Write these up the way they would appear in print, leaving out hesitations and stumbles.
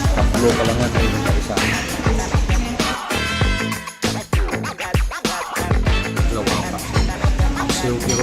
Tatlo pa lang yan, ay isa. Dalawang pa. Pero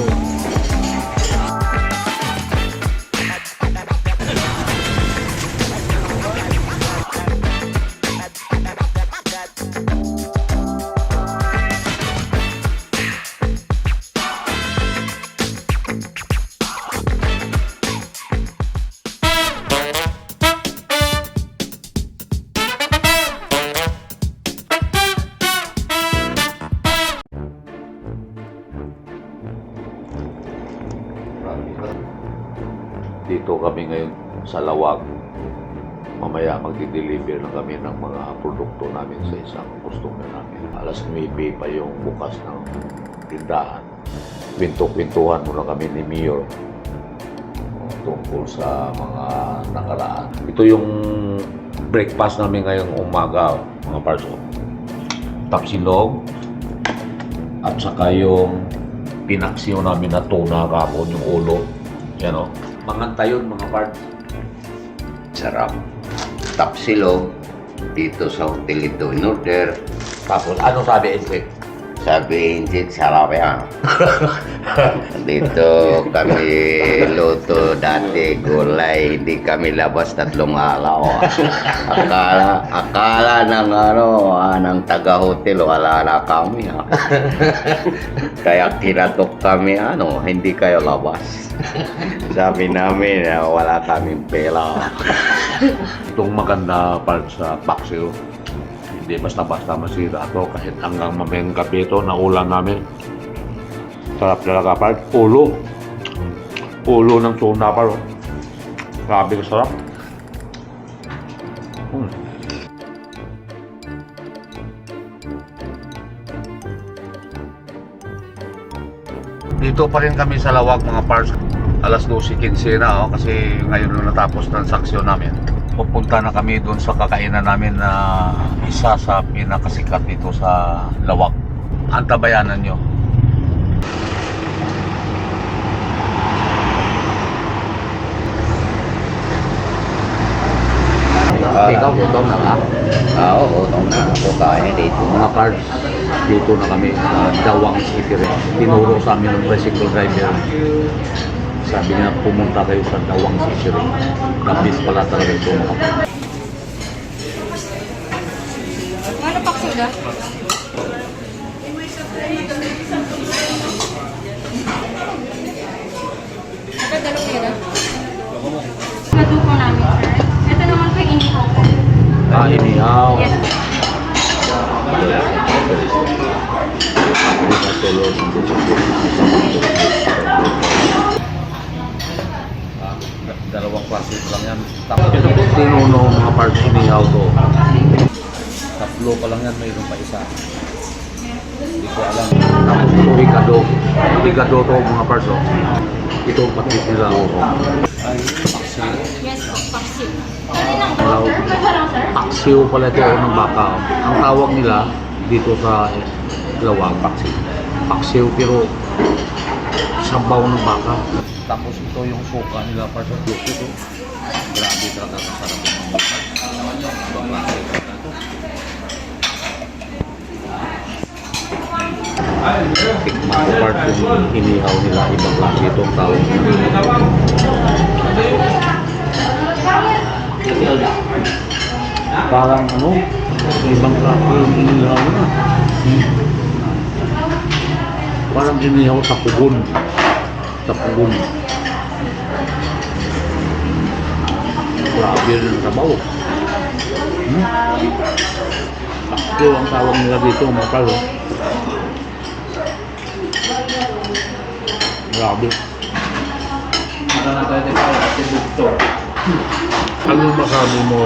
dito kami ngayon sa Lawag. Mamaya magdi-deliver na kami ng mga produkto namin sa isang customer namin. Alas 9 pa yung bukas ng tindahan. Kwento-kwentuhan muna kami ni Mayor tungkol sa mga nakaraan. Ito yung breakfast namin ngayong umaga, mga parso. Tapsilog at saka yung pinaksiyo namin na tuna kapon, yung ulo. Yan o. Mga tayon, mga parts. Sarap. Tapsilog dito sa hotel ito in order. Tapos, ano sabi, Enrique? Sabi Injit, sarap yan. Dito kami luto dati, gulay. Hindi kami labas 3 araw. Akala ng taga-hotel, wala na kami. Kaya kinatok kami, hindi kayo labas. Sabi namin, wala kaming pera. Itong maganda part sa paksiw. Hindi basta-basta masira ito kahit hanggang mamayang gabi ito na ulam namin. Sarap talaga part. Ulo. Ulo ng tuna pa. Grabe ka sarap. Dito pa rin kami sa Lawag, mga parts. Alas 12:15 na kasi ngayon na natapos transaksyon namin. Pupunta na kami doon sa kakainan namin na isa sa pinakasikat dito sa Lawag. Antabayanan nyo. Ikaw, gutom na ba? Oo, gutom na. Ako kaya dito. Mga parts, dito na kami sa Dawang City rin. Tinuro sa amin ng tricycle driver. Sabi niya, pumunta kayo sa Dawang City rin. Nabis pala talaga ito, mga parts. Ano pa suda? Ito, dalawang yun. Natuko namin, sir. Ito naman po yung inihaw ko. Inihaw. Yes. Dalawang klase lang yan. Tinuno mga parts inihaw to. Tatlo pa lang yan, mayroon pa isa. Hindi ko alam. Tapos ito higado. Higado to mga parts. Ito patit nila. Ay, paksiw. Yes, paksiw. Paksiw pala ito ng baka. Ang tawag nila dito sa Lawag, paksiw. Paksiw pero sabaw ng baka. Tapos ito yung suka nila para sa juice ito. Grabe talaga kasarap ng baka. Ibang klase talaga ito. Tikman ko part yung inihaw nila. Ibang klase ito ang tawag nila. Parang ibang klase yung inihaw nila. Parang inihaw sa pugon. Sa pugon. Grabe rin ang sabaw. Pakyo ang tawag nila dito, mga palo. Grabe. Ano masabi mo,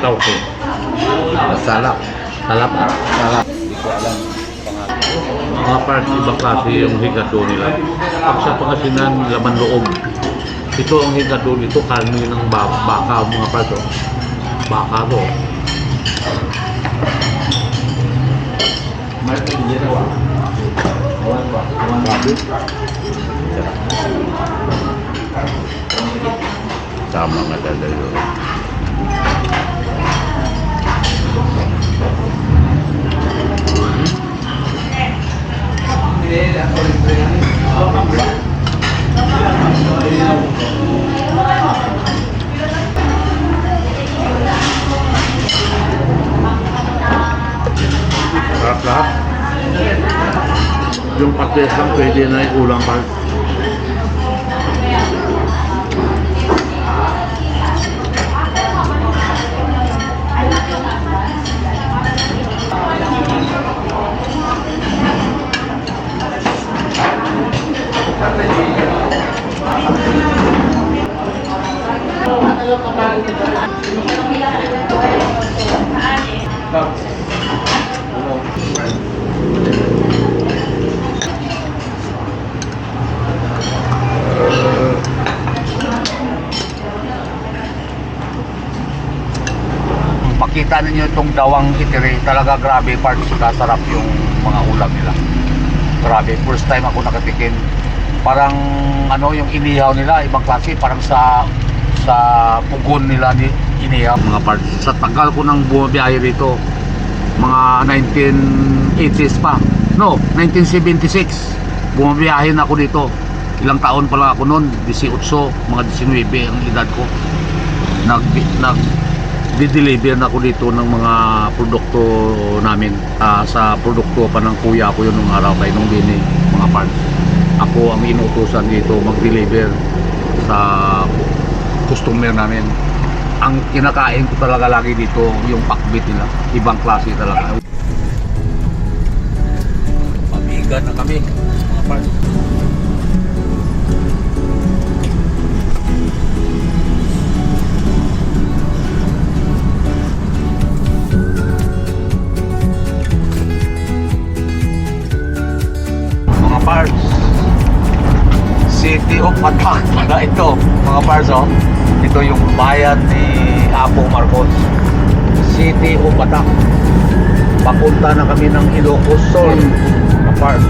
tao ko? Salap. Salap. Salap. Hindi ko alam. Mga parts, ibang klase yung higado nila. Pag sa Pangasinan, laman loob. Ito ang higado nito, karne ng baka, mga parts. Baka to. Sama nga talaga. Sarap lahat. Yung patis lang pwede na ulang pa. Makita ninyo itong Dawang Eatery, talaga grabe parts, kasarap yung mga ulam nila. Grabe, first time ako nakatikim. Parang ano yung inihaw nila, ibang klase, parang sa pugon nila ni inihaw mga parts. Sa tagal ko nang bumabiyahe rito, mga 1980s pa. No, 1976. Bumabiyahe na ako dito. Ilang taon pa lang ako noon, 18, mga 19 ang edad ko. Di-deliver na ako dito ng mga produkto namin, sa produkto pa ng kuya ko yun nung araw kay nung dini mga parts. Ako ang inutusan dito mag-deliver sa customer namin. Ang kinakain ko talaga lagi dito yung pakbit nila, ibang klase talaga. Pabigan na kami mga parts. Parts, City of Batak na ito mga parts, oh. Ito yung bayan ni Apo Marcos, City of Batak. Papunta na kami ng Ilocos Sur mga parts.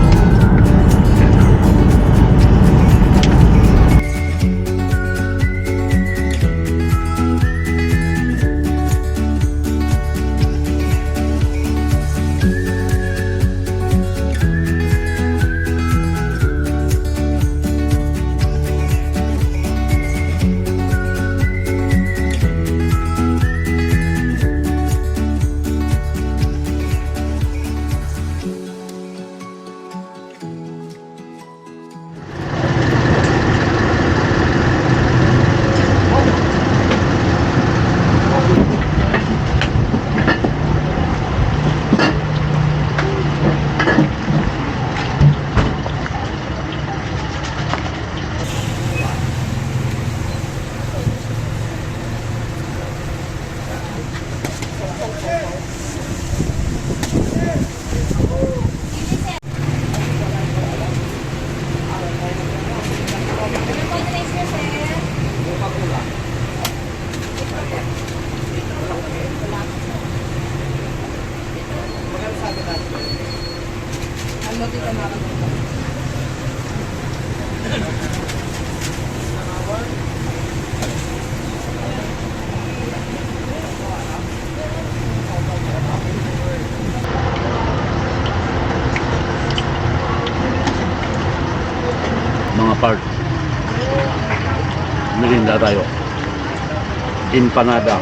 Mga parts, merinda tayo. Empanada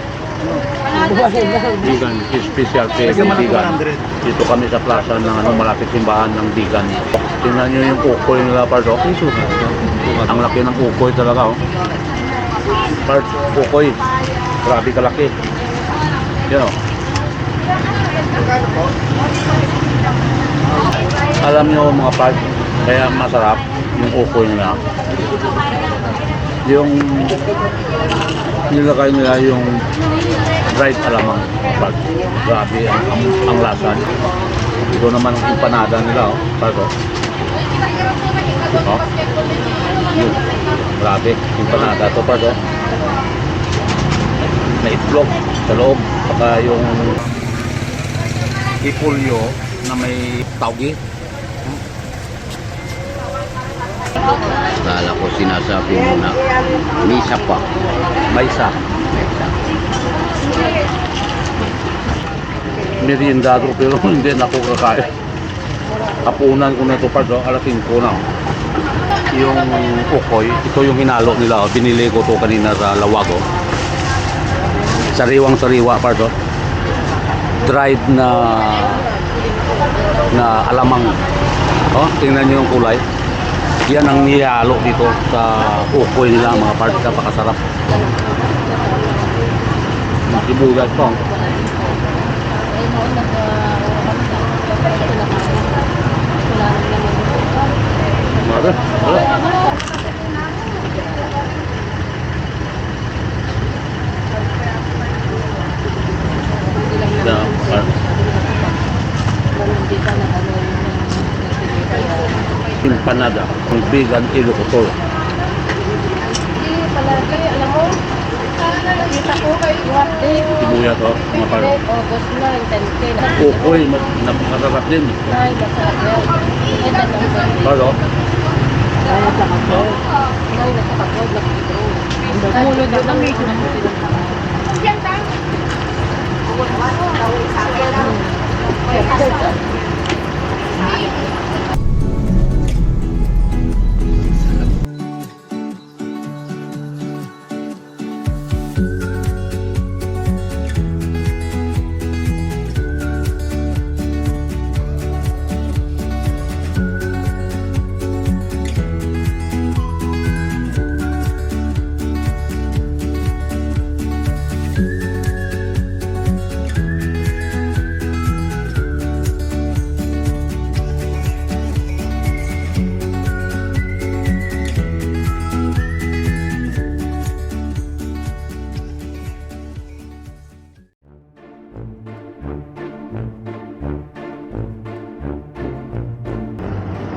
Bigan, special case ng Bigan. Dito kami sa plaza ng malapit simbahan ng Bigan. Tingnan nyo yung kukoy nila, parts, oh. Ang laki ng kukoy talaga, oh. Parts, kukoy, grabe kalaki. Yan, oh. Alam nyo mga parts, kaya masarap yung kukoy nila. Yung nilagay nila yung dried alamang, parts. Grabe ang lasa. Ito naman ang empanada nila, oh. Parts, oh. Oh. Yun. Grabe, empanada to, parts, oh. May itlog sa loob, saka yung ipulyo na na may taugi. Kala ko sinasabi mo na misa pa. May isa. Merienda ko pero hindi na ako kakain. Hapunan ko na ito pa do, alas 5 na. Yung ukoy, ito yung hinalo nila. Binili ko to kanina sa Lawago. Sariwang-sariwa pa do. Dried na alamang. Oh, tingnan niyo yung kulay. Yan ang nihalo dito sa ukoy nila mga parts, napakasarap. Sibuyas to. Empanada, kung vegan ilokotor. Palagi, alam mo, nakita ko kay Sibuyas to, mga parts. August 9, 10, Ukoy, napakasarap din. Ay, masarap yan. Ay, tatang Paro? Ay, nakakapag. Ay, nakakapag. Mulod doon ang medyo na puti ng tao. Yan, tayo.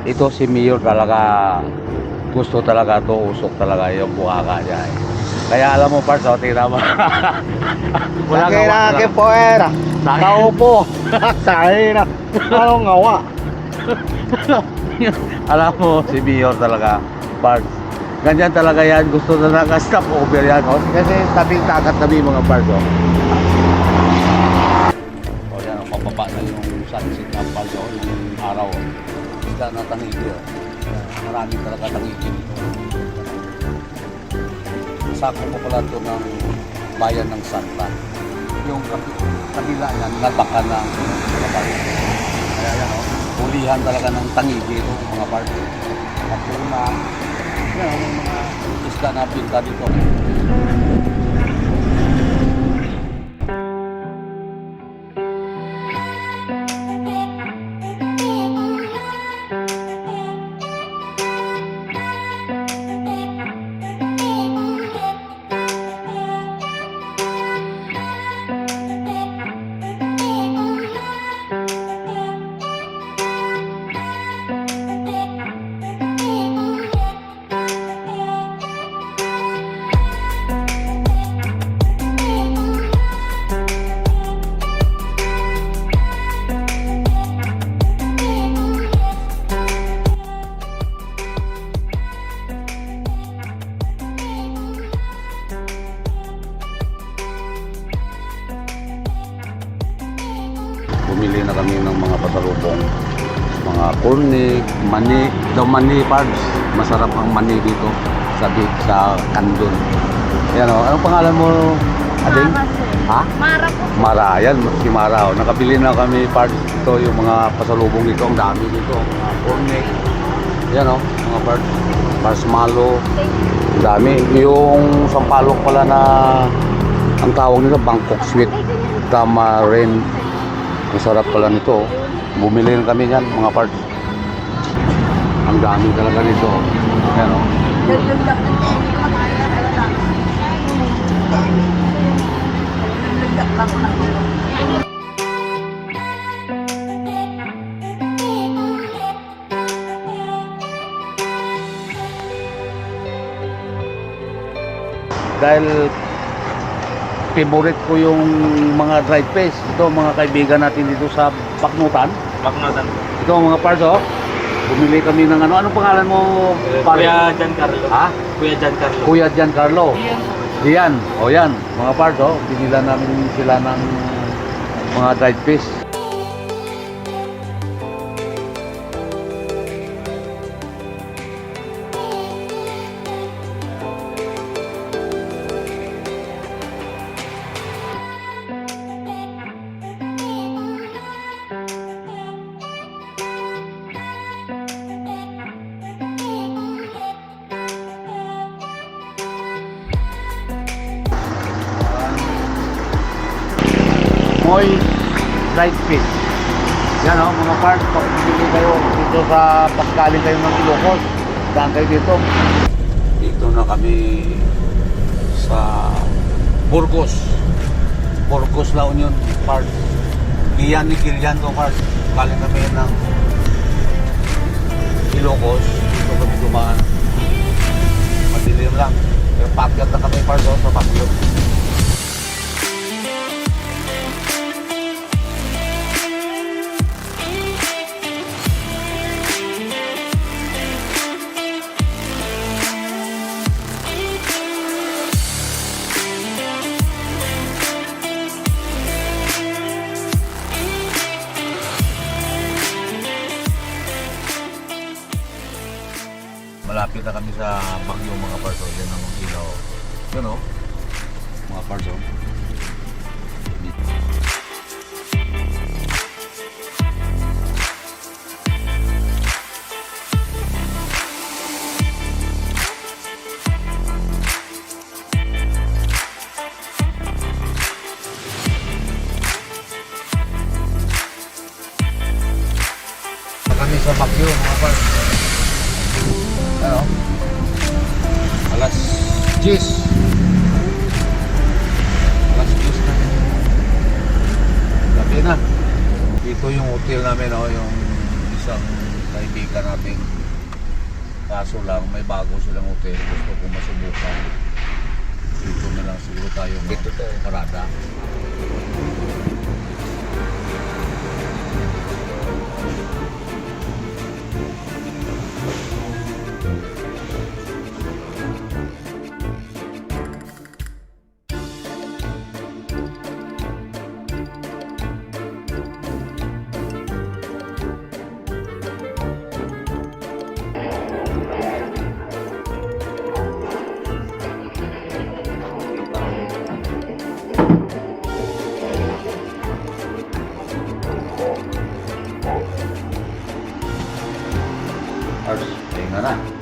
Ito si Mayor talaga, gusto talaga to, usok talaga yung buhaka niya. Kaya alam mo parts, tingnan mo. Wala gawa talaga. poera. Nakaupo. Sakay na. Anong ngawa? Alam mo, si Mayor talaga, parts. Ganyan talaga yan, gusto talaga stop over yan. Oh. Kasi tabing takat tabi mga parts. Oh. O yan, pababa na yung sunset ng parts, oh, yung araw. Oh. Isda na tangigi. Oh. Marami talaga tangigi dito. Sako ko pala ito ng bayan ng Santa. Yung kabila yan, nabaka ng mga parts. Kaya yan, oh, hulihan talaga ng tangigi ito, mga parts. At yung yan, yung mga isda na pinta dito. Bumili na kami ng mga pasalubong, mga cornic, mani, daw mani parts. Masarap ang mani dito sa Kandun. Yan o, anong pangalan mo, Ading? Ha? Mara po. Mara, yan, si Mara. O. Nakabili na kami parts dito, yung mga pasalubong dito, ang dami dito, mga cornic. Yan o, mga parts, marshmallow, ang dami. Yung sampalok pala na, ang tawag nito, Bangkok Sweet Tamarind. Masarap pala nito. Bumili na kami yan, mga parts. Ang dami talaga nito. Ayan o. Dahil favorite ko yung mga dried fish. Ito mga kaibigan natin dito sa Baknutan. Baknotan. Ito ang mga parts, oh. Bumili kami ng ano. Anong pangalan mo, pare? Kuya Giancarlo. Ha? Kuya Giancarlo. Kuya Giancarlo. Diyan. O yan, mga parts, oh. Binila namin sila ng mga dried fish. Moy dried fish. Yan o, mga parts, pag bumili kayo dito sa pagkaling kayo ng Ilocos, daan kayo dito. Dito na kami sa Burgos. Burgos La Union Park. Iyan ni Kilian to park. Galing kami ng Ilocos. Dito kami dumaan. Madilim lang. Pero pakyat na kami park sa pakyat. Malapit na kami sa Bagyo mga parso. Yan ang ilaw. Yan o. Mga parso. Kami sa Bagyo mga parso. Ano? Alas 10. Alas 10 na. Gabi na. Dito yung hotel namin, oh, yung isang kaibigan natin. Kaso lang, may bago silang hotel. Gusto kong masubukan. Dito na lang siguro tayo. Dito tayo. Parada. Ars, tingnan na.